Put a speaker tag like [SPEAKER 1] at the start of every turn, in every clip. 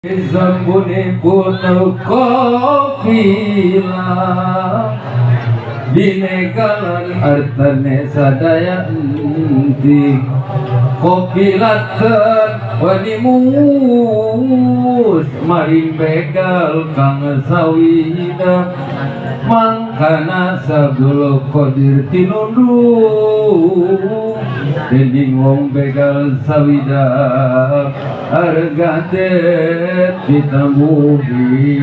[SPEAKER 1] Zambunipun kopilah binegalan artane sadaya enti kopilatan wanimus maring begal kang sawida mangkana Sabdul Qadir tinundung dening wong begal sawida harga ditambuhi.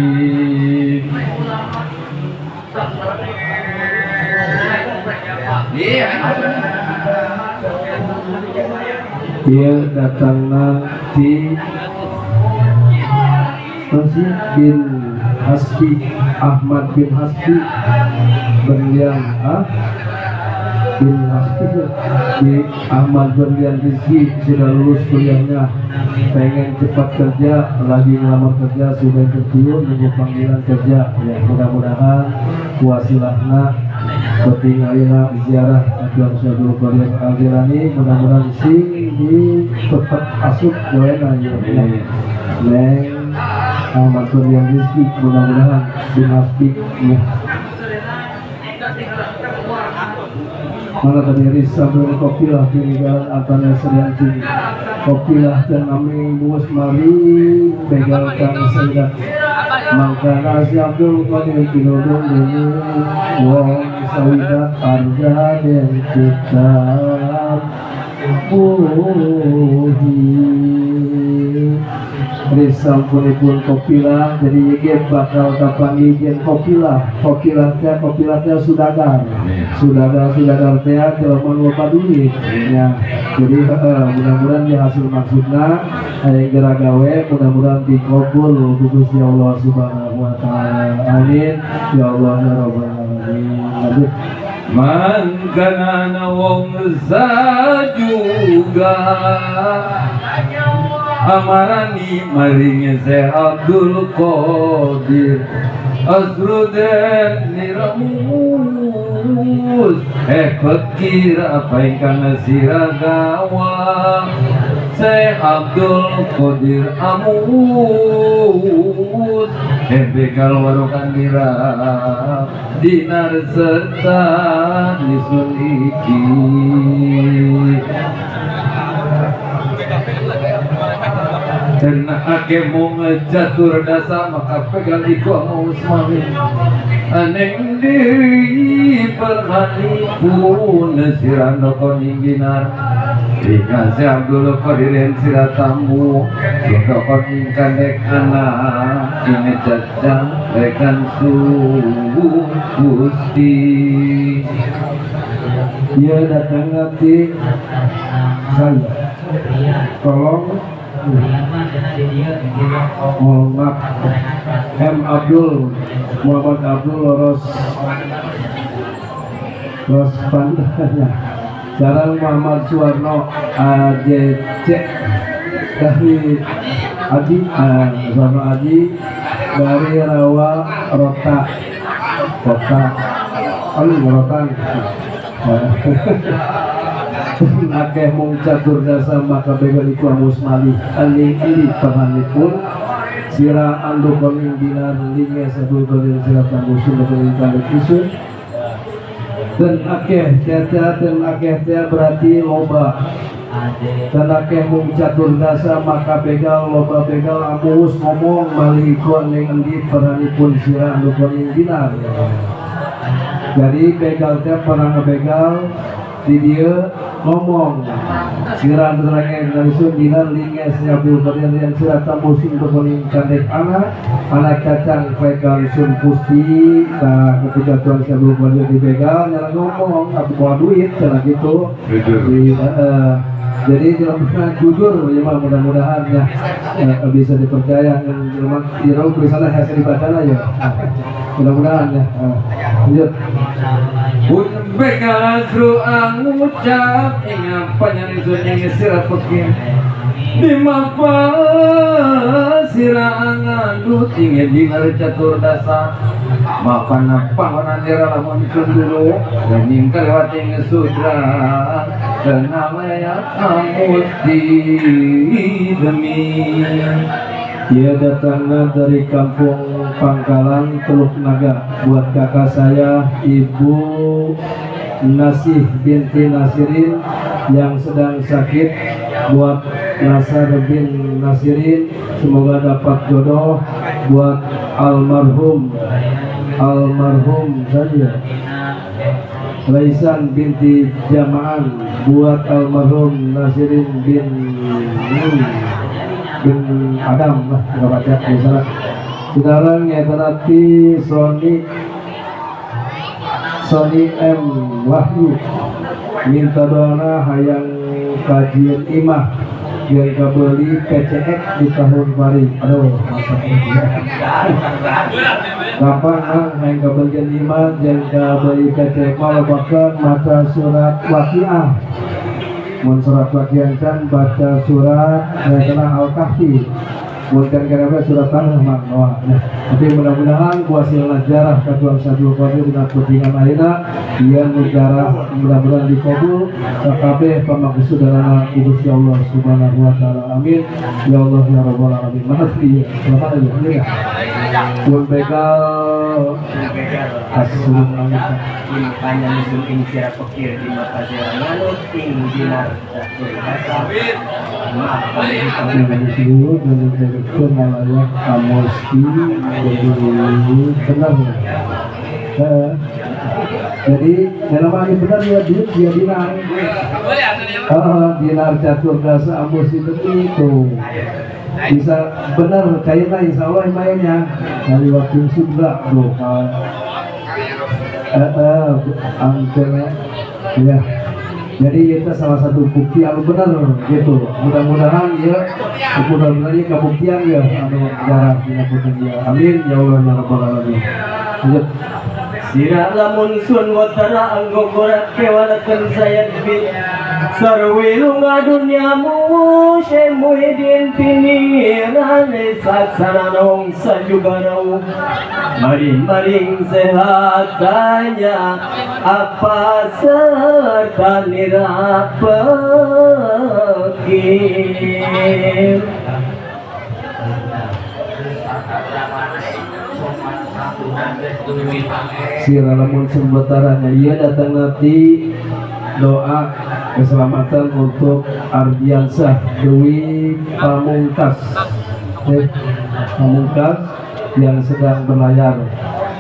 [SPEAKER 2] Dia datangna di bin Hasbi, Ahmad bin Hasbi Berlian, bin Hasbi di Ahmad Berlian Rizki sudah lulus kuliahnya, pengen cepat kerja, lagi ngelamar kerja sudah interview nunggu panggilan kerja ya. Mudah-mudahan wasilahna ketinggalina ziarah Tuan Syaikhul Qadir Al-Jilani, mudah-mudahan sing di tetap asup doena ya. Neng Ahmad Berlian Rizki mudah-mudahan bin Hasbi ya. Mana tadi Risa kopilah tinggal antara Serianti kopilah dan nami mus mari begal kang senggat maka nasi Abdul Qadir tinudung demi wong sawida arga den kitab puhi. Risampunipun kopilah jadi ye bakal kapanggih jen kopilah kopilah teh sudagar sudagar sudagar teh jelema loba duit ya. Jadi mudah-mudahan di hasil maksudna aya geura gawe mudah-mudahan dikabul ku Gusti Allah Subhanahu wa taala. Amin ya Allah ya rabbal alamin.
[SPEAKER 1] Man kana wong sajuga amarani maring Syekh Abdul Qadir Asruden niramus kira apa ingkang siragawa Syekh Abdul Qadir amus begal warokan dira dinar serta nisun iki. Karena ake mau ngejatur dasa maka pegang iku mau usmani aneng di perhanipun sirano koning dinar dikasih Abdul Qadirin siratamu sudah koning kandek anak ini cacang rekan su Gusti.
[SPEAKER 2] Dia datang nanti saya tolong Muhammad M Abdul Muhammad Abdul Loros Ros Pandanya Jarang Muhammad Suwarno AJC dari Adi Suwarno Adi dari Rawa Rota Kota Alu Rotan. Akeh mung catur dasa maka begal iku amus malih ali ali pahanipun sira andu koning dinar linge sabul qadir sira tambusun koning kandek isun dan akeh teta dan akeh teh berarti loba dan akeh mung catur dasa maka begal loba begal amus ngomong malih iku ning endi pahanipun sira andu koning dinar. Jadi begal teh pernah ngebegal di dia ngomong sira terangnya langsung dinar linges Abdul Qadir yang sira tambusin keponing kandek anak anak kacang pegang sun pusti. Nah ketika Tuan Abdul Qadir dibegal nyala ngomong aku bawa duit cara gitu. Jadi jelema jujur ya mudah-mudahan ya bisa dipercaya dan jelema dirau tulisannya hasil dibaca lah ya mudah-mudahan ya. Lanjut.
[SPEAKER 1] Pun begal asru angucap ing panyanizun yang sirat pekin dimapa sira ngandut ing dinar catur dasa mapana pahonan dira lamun sun dulu dan ing kalewat ing sudra dan alaya amus di demi.
[SPEAKER 2] Ia datangnya dari Kampung Pangkalan, Teluk Naga. Buat kakak saya, Ibu Nasih binti Nasirin yang sedang sakit, buat Nasar bin Nasirin semoga dapat jodoh, buat almarhum almarhum saja Laisan binti Jamaan, buat almarhum Nasirin bin bin Adam lah, nggak baca misalnya. Sekarang ya nanti Sony Sony M Wahyu minta doana hayang kajian imah yang kabeli PCX di tahun baru. Aduh, masa ini gampang mang. Hayang kabelian imah yang kabeli PCX, malah bahkan maca surat Waqiah. Mun surat Waqiah kan baca surat yang kena Al-Kahfi, bukan karena surat tanah mang. Wah, nah, tapi mudah-mudahan kuasilna jarah ka Tuan Syekh Abdul Qadir dina putingan ayeuna ieu nu jarah mudah-mudahan dikabul sakabeh pamaksudana ku Gusti Allah Subhanahu wa taala. Amin ya Allah ya rabbal alamin. Mana sih selamat aja ini ya pun begal asum.
[SPEAKER 3] Ing panyanusun ing sira pekir di mata sira nganut ing dinar catur dasa maaf.
[SPEAKER 2] Disebut dan direktur Malaya Amoski, jadi benar ya. Jadi dalam ini benar ya, duit dia dinar. Dinar catur dasa Amos itu bisa benar kayaknya, insya Allah mainnya dari waktu sudah tuh antena ya. Jadi itu salah satu bukti anu benar gitu. Mudah-mudahan ya, mudah-mudahan ya kebuktian ya anu jarah dina ya. Amin ya Allah ya rabbal alamin. Lanjut.
[SPEAKER 3] Sira lamun sun watara anggo gorat kewalakan saya bi sarwi lunga dunyamu Syekh Muhyiddin pinirane saksana nong sajugarau maring-maring sehatanya apa serta nira pekir.
[SPEAKER 2] Sira lamun sembataranya ia datang nanti doa keselamatan untuk Ardiansah Dewi Pamungkas, Pamungkas yang sedang berlayar,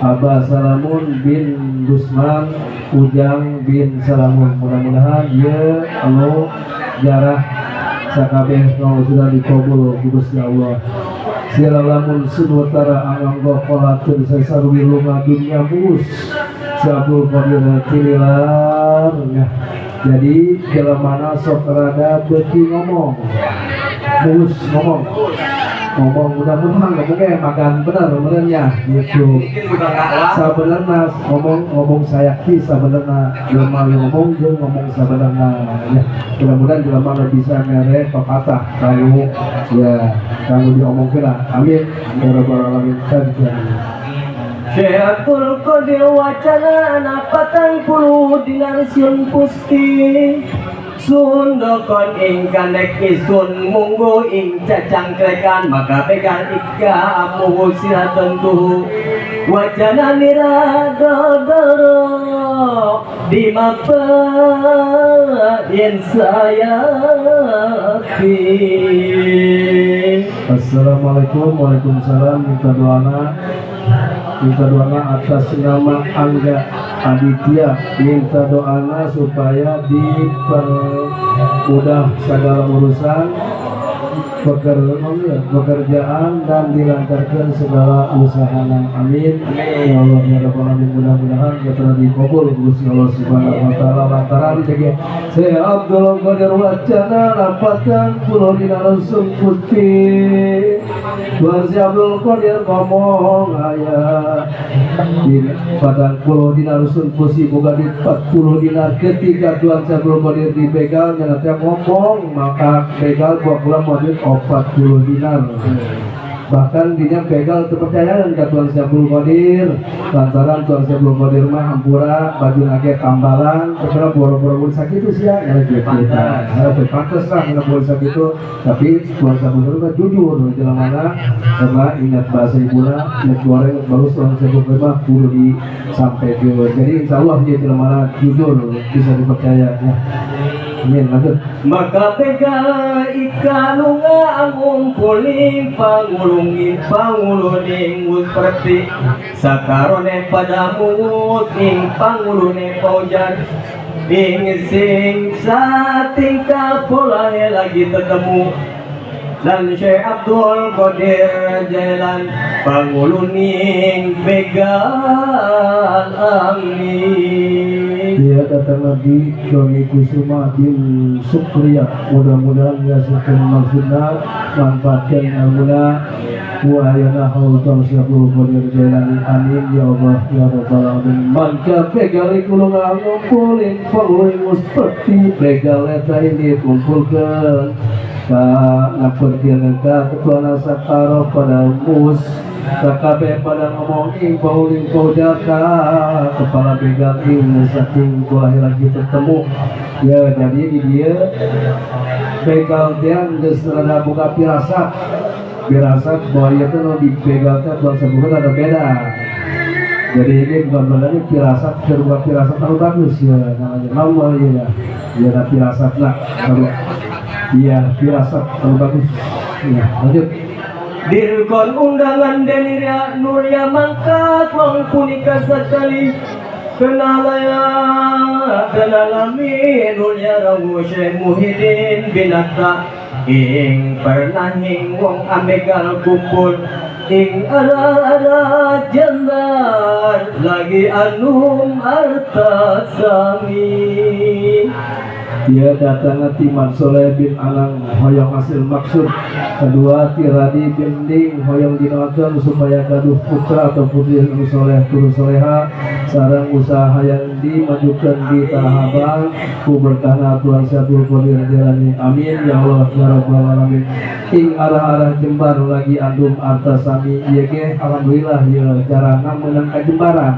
[SPEAKER 2] Abah Salamun bin Dusman, Ujang bin Salamun, mudah-mudahan ya anu jarah sakabeh nu sudah dikabul ku Gusti Allah. Sira lamun sunwatara anganggo kolatun sasarwi lunga dunya mus Syekh Abdul Qadir tililar ya. Jadi mana sok rada beuki ngomong mus, ngomong ngomong, mudah-mudahan ngomongnya makan bener benernya gitu. Sebenarnya ngomong ngomong sayakti, sebenarnya jelema ngomong jeung ngomong sebenarnya ya. Mudah-mudahan jelema bisa mere pepatah kalau ya kalau diomongkeun lah. Amin ya rabbal alamin.
[SPEAKER 3] Syekh Abdul Qadir wacana anak 40 dinar sun pusti sundokon ing kandek isun munggu ing cacangkrekan maka pegang ika amuhu sila tentu wacana nira dodoro di mapa yen saya.
[SPEAKER 2] Assalamualaikum. Waalaikumsalam. Minta doana, minta doana atas nama Angga Aditya, minta doana supaya dipermudah segala urusan pekerjaan dan dilancarkan segala usahanya. Amin ya Allah ya rabbal alamin. Mudah-mudahan kita dikabul Gusti Allah Subhanahu wa taala lantaran jadi Syekh Abdul Qadir wacana rapatan pulau dina langsung putih. Tuhan Syekh Abdul Qadir ngomong aya di 40 dinar sun pusi boga di 40 dinar. Ketika Tuhan Syekh Abdul Qadir dibegal nyana ngomong maka begal buat pulang mau 40 dinar. Bahkan dinya begal kepercayaan ke Tuan Syekh Abdul Qadir, lantaran Tuan Syekh Abdul Qadir mah hampura baju nage tambalan terus boro-boro sakitu sia ya gitu.
[SPEAKER 3] Pantes.
[SPEAKER 2] Nah, pantes lah kena boleh sakitu, tapi Tuan Syekh Abdul Qadir mah jujur jelema mana karena ingat bahasa ibuna, ingat goreng bagus. Tuan Syekh Abdul Qadir mah kudu disampaikan. Jadi insya Allah dia jelema mana jujur, bisa dipercaya ya. Amin, lanjut.
[SPEAKER 3] Maka begal ikan lunga ngumpulin pangulungin panguluning mus seperti sakarone pada mungut ing pangulune paujar ing sing satingkah polane lagi tetemu dan Syekh Abdul Qadir Jailan panguluning begal amin.
[SPEAKER 2] Dia datang lagi Doni Kusuma bin Sukriya, mudah-mudahan dihasilkan maksudna, manfaatkan ilmuna wa ayana haul Syekh Abdul Qadir Jailani. Amin ya Allah ya Rabbal alamin. Mangka begal iku lunga ngumpulin panguluning seperti begal eta ini kumpulkeun ka ngaperkeun ka ketua sakaro pada mus sakabeh pada ngomong ing pauling paujaka kepala begal ing saking kulahi lagi tertemu ya. Jadi di dia begal tiang geus rada buka pirasat pirasat bahwa ieu teh nu di begal teh bangsa bukan ada beda. Jadi ini bukan benarnya pirasat, bukan pirasat terlalu bagus ya namanya mau ya ya ada pirasat lah kalau iya pirasat terlalu bagus ya. Lanjut.
[SPEAKER 3] Dirkon undangan Deniria Nurya mangkat wong punika sekali kenalaya kenalami Nurya rawu Syekh Muhyiddin binata ing pernahing wong amegal kumpul ing arah-arah jembar lagi anum arta sami.
[SPEAKER 2] Dia datang ti Mat Soleh bin Anang hoyong hasil maksud. Kedua ti Radi bin Ding hoyong dinoakeun supaya gaduh putra atau putri anu soleh turun soleha sareng usaha yang dimajukan di Tanah Abang ku berkahna Tuhan Syekh Abdul Qadir Jailani. Amin ya Allah ya Rabbal alamin. Ing arah-arah Jembar lagi andum arta sami ieu ge alhamdulillah ya jarana meunang ka Jembaran.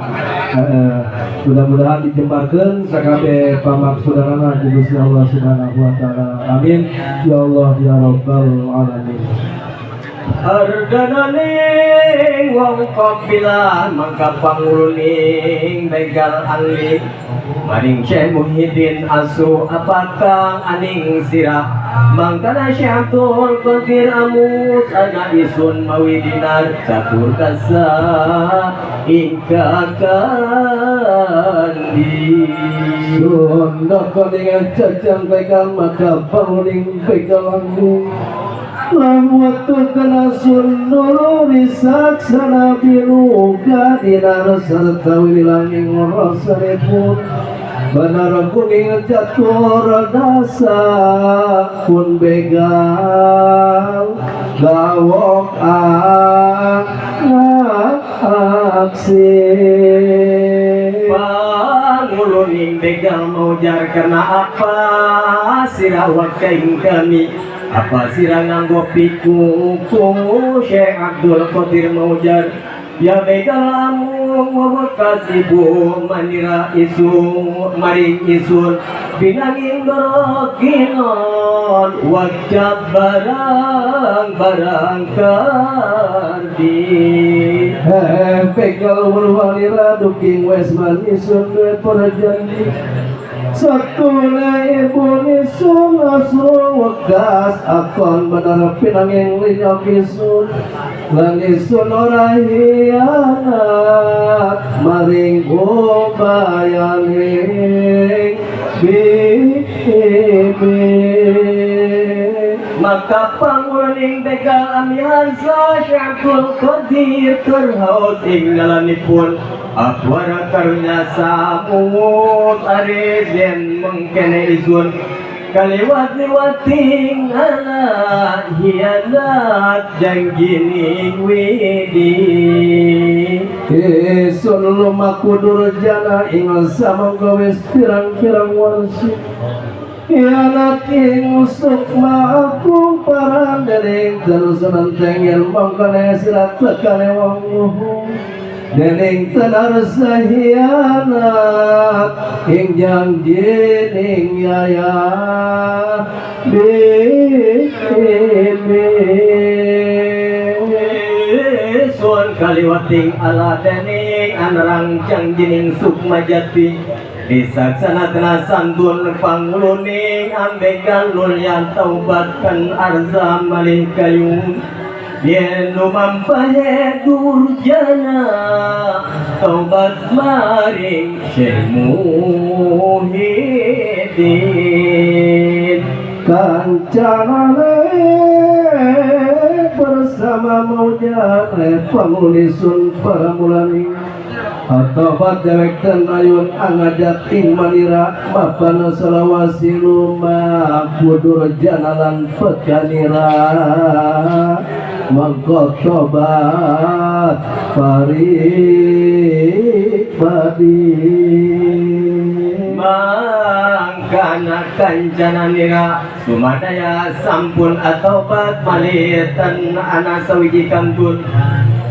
[SPEAKER 2] Mudah-mudahan dijembarkeun sakabeh pamaksudanana ku Gusti Allah Subhanahu wa taala. Amin ya Allah ya Rabbal alamin.
[SPEAKER 3] Ardananing wong kapilah mangka panguluning begal ali maring Syekh Muhyiddin asu apakah aning sirah mangkana Syekh Abdul Qadir amus ana isun mawi dinar catur kasa ingka kandi.
[SPEAKER 2] Sunda kuningan cacang begal maka panguluning begal anggung Lamutu kena sunnuru saksana biluga dinar serta wilanging rasaripun benar kuning catur dasa pun begal gawok aksi.
[SPEAKER 3] Panguluning begal maujar karena apa sirah wakaing kami apa sirah nganggo piku ku Syekh Abdul Qadir maujar ya begal amung wabekas ibu manira isu maring isun binanging dorokinon wajab barang barang kardi.
[SPEAKER 2] Begal berwalira duking wes manisun duwe perjanji Satune ibu nisun asru wekas akon bener pinanging linyok isun lan isun ora hianat maring ubayaning bibi.
[SPEAKER 3] Maka panguluning begal amihansa Syekh Abdul Qadir terhaus ing dalanipun Akwara karunya samungut aris yen mengkene izun kaliwat-liwating ala hianat janggining widi.
[SPEAKER 2] Isun lumaku durjana ing samangga wis pirang-pirang warsi. Hianat ing sukma aku parandening terus nentengin mongkone sirat tekane wong luhung dening tenar sahianat ing janjining yaya bibi
[SPEAKER 3] Suan kaliwating ala dening anerang janjining sukma jati disaksana tena santun panguluning ambekan lulyan taubat kan arza malih kayun yen lumampahe durjana taubat maring Syekh Muhyiddin.
[SPEAKER 2] Kancanane bersama maujane pangulisun paramulaning Atobat dewek ten ayun angajat ing manira mapana selawasi lumah kudur janalan pekanira mangko tobat paribadi
[SPEAKER 3] mangkana kancananira sumadaya sampun atobat malitan ana sawiji kantun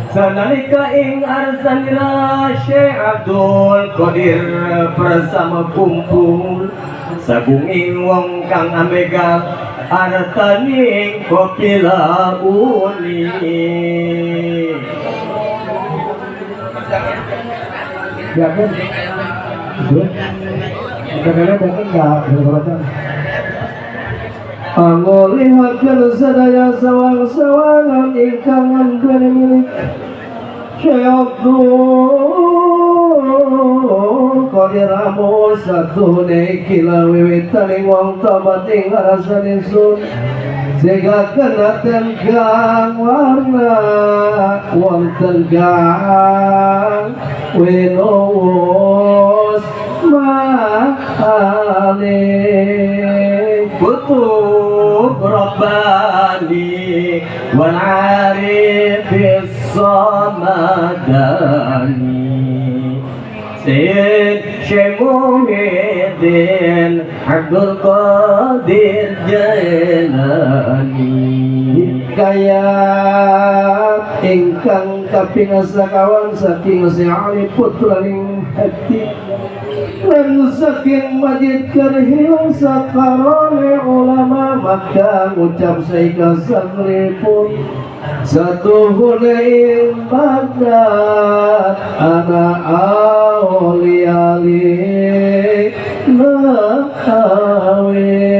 [SPEAKER 3] sanalika ing arsanira Syekh Abdul Qadir bersama kumpul sagunging wong kang amega artaning kopila uni.
[SPEAKER 2] Biarkan angolihaken sadaya sawang-sawangan ingkang anduweni milik Syekh Abdul Qadir Amu satune kila wiwitaning wong tobat ing rasane sun sehingga kenaten kang warna wonten kang winowos malik
[SPEAKER 3] kutub Rabbani wal arifis samadani Sayyid Syekh Muhyiddin Abdul Qadir Jailani.
[SPEAKER 2] Hikayat ingkang kaping sakawan saking Syekh Ali putraning hati lan saking majid kerhilang sakarone ulama maka ngucap saika sakripun satu ing Baghdad ana auliyali nawi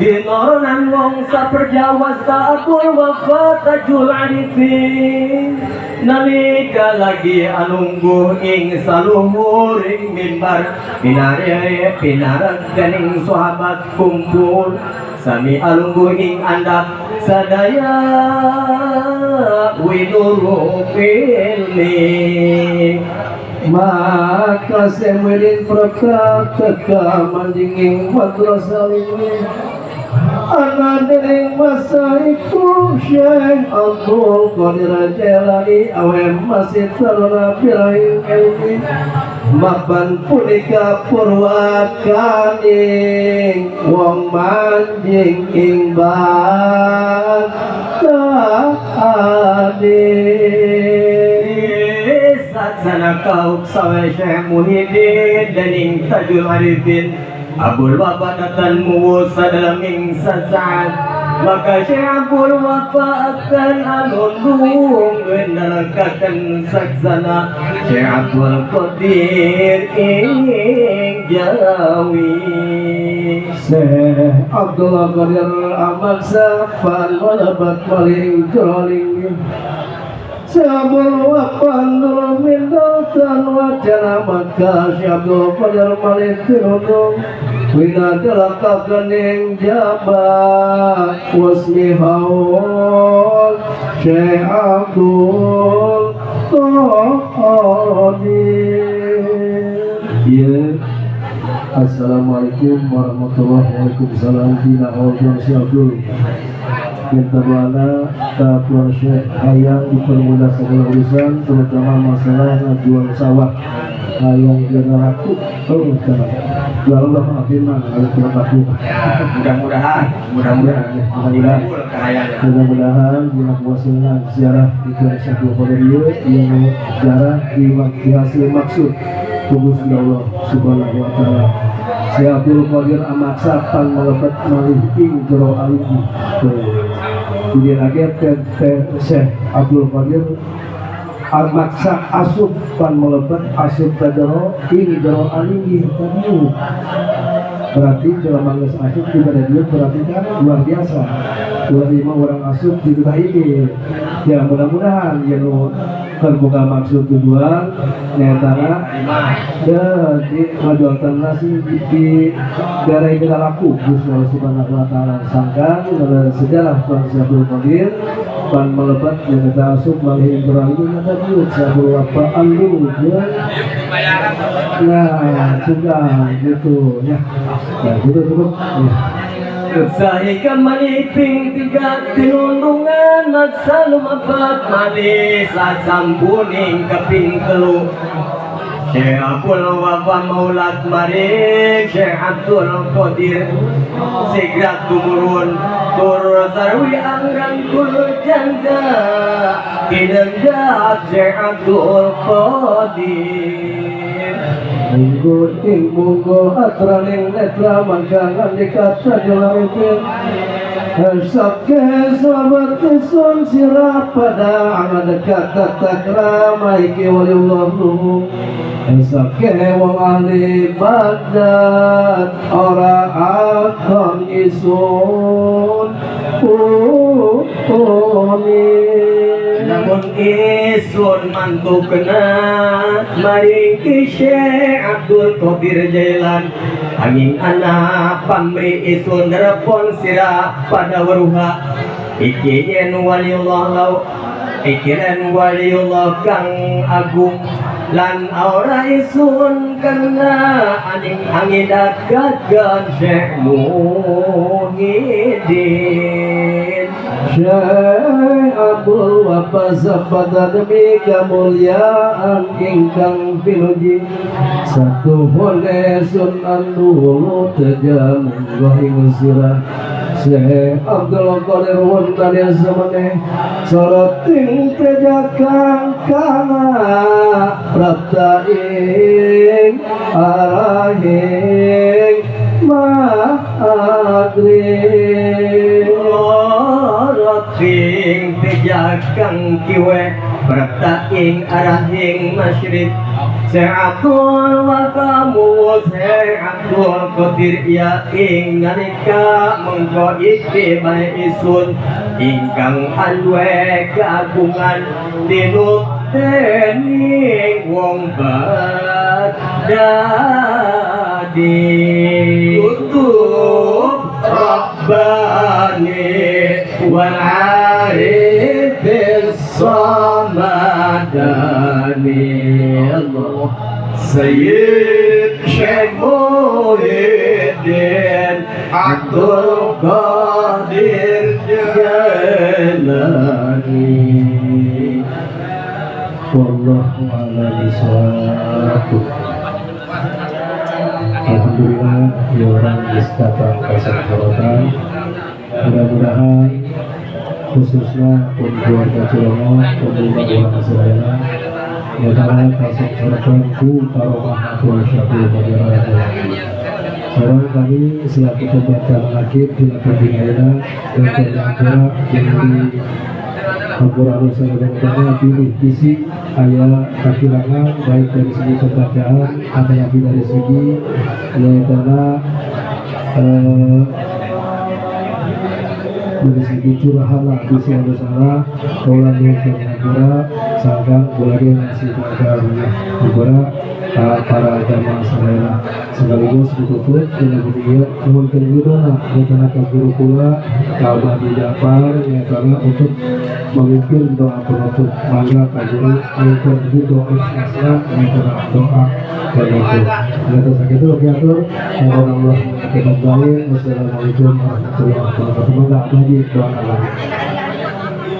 [SPEAKER 3] Dinoronan wong saperjawa saabul wafat tajul arifin nalika lagi alungguh ing saluhuring mimbar pinare pinarag dening sahabat kumpul sami alungguh ing andhap sadaya winuru ilmi.
[SPEAKER 2] Maka semwilin praka teka manjinging madrasah ini ana dening masa iku Syekh Abdul Qadir Jailani awe masih teruna piraing ilmi mapan punika purwakaning wong manjing ing Baghdad.
[SPEAKER 3] Satsana kauk sawe Syekh Muhyiddin dening Tajul Arifin Abul Wafa datan muwusa dalam ing sasaat maka Syekh Abul Wafa akan alundung wenalakaken saksana Syekh Abdul Qadir ing Jawi.
[SPEAKER 2] Syekh Abdul Qadir amaksa fan walabat maling joling Syekh Abdul Wafa nur min dautan wajana maka Syekh Abdul Qadir malih tirundung wina delakakening jabak wasmi haul Syekh Abdul Qadir. Ya, Assalamualaikum warahmatullahi wabarakatuh. Salam dina haul Syekh Abdul minta doana ka Tuan Syekh hayang dipermudah segala urusan terutama masalah jual sawah hayang jana laku. Oh, Allah mah kalau kurang laku.
[SPEAKER 3] Ya, mudah-mudahan, mudah-mudahan,
[SPEAKER 2] ya, mudah-mudahan, mudah-mudahan dina puasana ziarah di Syekh Abdul Qadir yang ziarah di hasil maksud Gusti Allah Subhanahu wa taala. Syekh Abdul Qadir amaksa pan melebet malih ing jero aligi. Jadi lagi Syekh Abdul Qadir amaksa asup pan melebet asup ka jero ing jero aligi tadi. Berarti jelema geus asup di pada dia berarti kan luar biasa. Ulah lima orang asup di kita ini. Ya mudah-mudahan ya nu terbuka maksud tujuan nyatana ya di ngajual tanah sih di daerah kita laku Gusti Allah Subhanahu wa taala sangkan sejarah Bang Syekh Abdul Qadir pan melebat yang kita asup malih Ibrahim nyata diut Syekh Wafa Andu ya. Nah sudah gitu ya. Ya gitu cukup ya.
[SPEAKER 3] Sahi kamaliping tiga tinundungan at sa lumapat mali sa sampuning kaping telu Syekh Abdul Wafa Maulat Marik Syekh Abdul Qadir segera tumurun tur sarwi angran kul janda tinenggak Syekh Abdul Qadir.
[SPEAKER 2] Munggo ing munggo atraning netra mangka ngandika tajalaripin Sake sahabat sun sira pada angadekat tata krama iki waliullah nuhu Sake wong ahli Baghdad ora akan isun uni.
[SPEAKER 3] Namun isun mantu kena maring ki Syekh Abdul Qadir Jailan angin anak pamri isun nerepon sira pada weruha iki yen waliullah lau iki yen waliullah kang agung lan ora isun kena aning angidat gagan Syekh Muhyiddin.
[SPEAKER 2] Syekh Abdul Wafa sabada demi kemuliaan ingkang pinuji satu hone sun andulu teja munggo ing sirah Syekh Abdul Qadir wonten zamane soroting teja kang kana prapta ing arahing maghrib.
[SPEAKER 3] Sing teja kang kiwe prapta ing arahing masyrik Syekh Abdul Wafa Syekh Abdul Qadir ya ing nalika mengko iki bae isun ingkang anduwe keagungan tinutening wong Baghdadi kutub Rabbani wal arif samadani Allah Sayyid Syekh Muhyiddin Abdul Qadir Jailani.
[SPEAKER 2] Wallahu a'lam bishawab. Alhamdulillah ya orang datang ke Sorotan. Mudah-mudahan khususnya untuk keluarga Cilongok, untuk keluarga Surabaya, ya karena kasih sorotan ku karomah Abdul Syabul Qadir. Sekarang kami selaku pembaca menakib di Pembinaan dan Pembinaan yang di Al-Quran Saudara pilih isi ayat kakirangan baik dari segi pembacaan atau lagi dari segi yaitu dari segi curahan lah di sini salah kaulan yang kira sangka boleh masih ada beberapa para jamaah saudara sekaligus ditutup dengan begitu mungkin juga karena ke guru pula Abah di Jafar ya karena untuk memimpin doa penutup mangga Pak Guru untuk doa ikhlasnya karena doa penutup. Atas itu diatur mohon Allah kembali. Wassalamualaikum warahmatullahi wabarakatuh. Mangga lagi doa Allah.